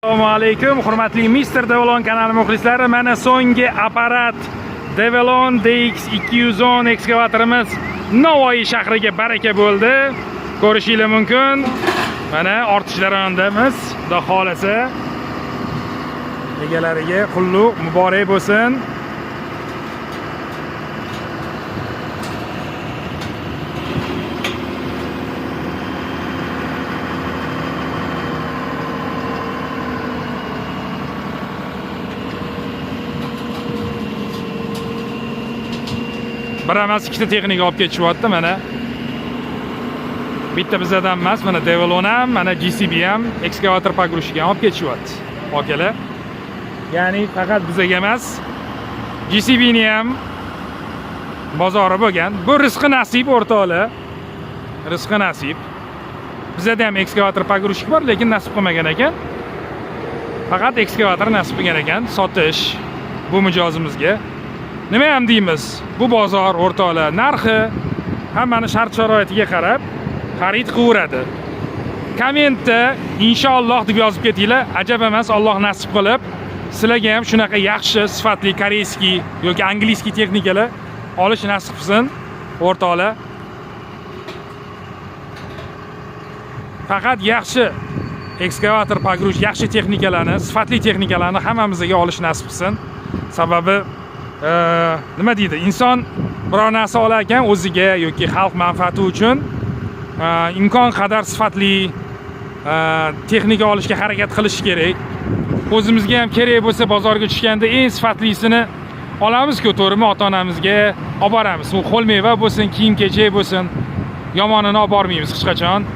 Assalomu alaykum, hurmatli Mister Develon kanali muxlislari. Mana so'nggi apparat Develon DX 210 ekskavatorimiz Navoiy shahriga baraka bo'ldi. Ko'rishinglar mumkin. Mana ortish jarayonidamiz. Xudo xolasa egalariga qulluq muborak bo'lsin. Bir emas, ikkita texnika olib ketishyapti mana. Bitta bizadan emas, mana Develon ham, mana JCB ham, ekskavator погрузчик ham olib ketishyapti. Akalar. Ya'ni faqat bizaga emas, JCBni ham bozori bo'lgan. Bu rizqi nasib, o'rtoqlar. Rizqi nasib. Bizada ham ekskavator погрузчик bor, lekin nasib qilmagan ekan. Faqat ekskavator nasib qilgan ekan sotish bu mijozimizga. Nima ham deymiz? Bu bozor, o'rtoqlar, narxi hammani shart sharoitiga qarab xarid qilaveradi. Kommentda inshaalloh deb yozib ketinglar. Ajab emas, Alloh nasib qilib, sizlarga ham shunaqa yaxshi sifatli корейский yoki английский texnikalar olish nasib qilsin, o'rtoqlar. Faqat yaxshi ekskavator, погруз, yaxshi texnikalarni, sifatli texnikalarni hammamizga olish nasib qilsin. Sababi nima deydi, inson biror narsa olar ekan o'ziga yoki xalq manfaati uchun imkon qadar sifatli texnika olishga harakat qilish kerak. O'zimizga ham kerak bo'lsa, bozorga tushganda eng sifatlisini olamiz-ku, to'g'rimi? Ota-onamizga olib boramiz. U ho'l meva bo'lsin, kiyim-kechak bo'lsin, yomonini olib bormaymiz hech qachon.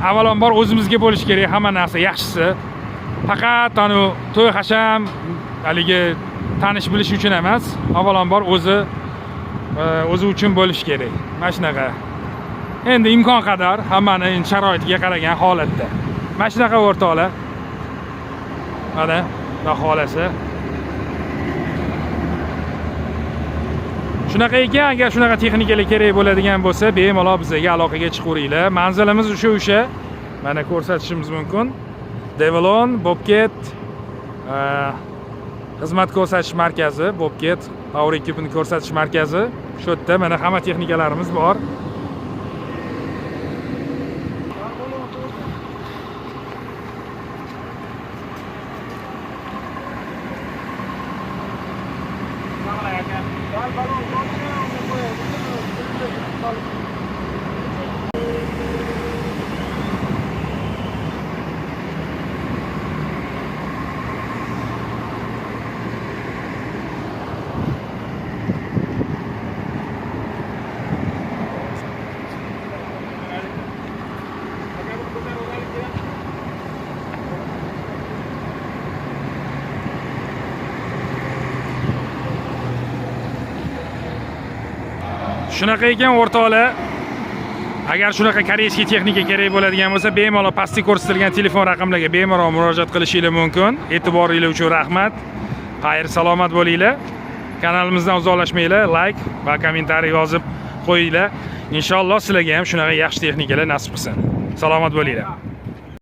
Avvalambor o'zimizga bo'lishi kerak hamma narsa yaxshisi. Faqat anu to'y hasham, haligi tanish bilish uchun emas, avvalambor o'zi uchun bo'lishi kerak. Mana shunaqa. Endi imkon qadar hammani endi sharoitiga qaragan holatda. Mana shunaqa, o'rtoqlar. Mana, xudo xolasa. Shunaqa ekan, agar shunaqa texnikalar kerak bo'ladigan bo'lsa, bemalol bizga aloqaga chiqaveringlar. Manzilimiz o'sha. Mana ko'rsatishimiz mumkin. Develon, Bobcat xizmat ko'rsatish markazi, Bobcat Power Equipment ko'rsatish markazi. Shu yerda mana hamma texnikalarimiz bor. Shunaqa ekan, o'rtoqlar. Agar shunaqa корейский texnika kerak bo'ladigan bo'lsa, bemalol pastda ko'rsatilgan telefon raqamlarga bemalol murojaat qilishinglar mumkin. E'tiboringlar uchun rahmat. Xayr, salomat bo'linglar. Kanalimizdan uzoqlashmanglar, layk va kommentariy yozib qo'yinglar. Inshaalloh sizlarga ham shunaqa yaxshi texnikalar nasib qilsin. Salomat bo'linglar.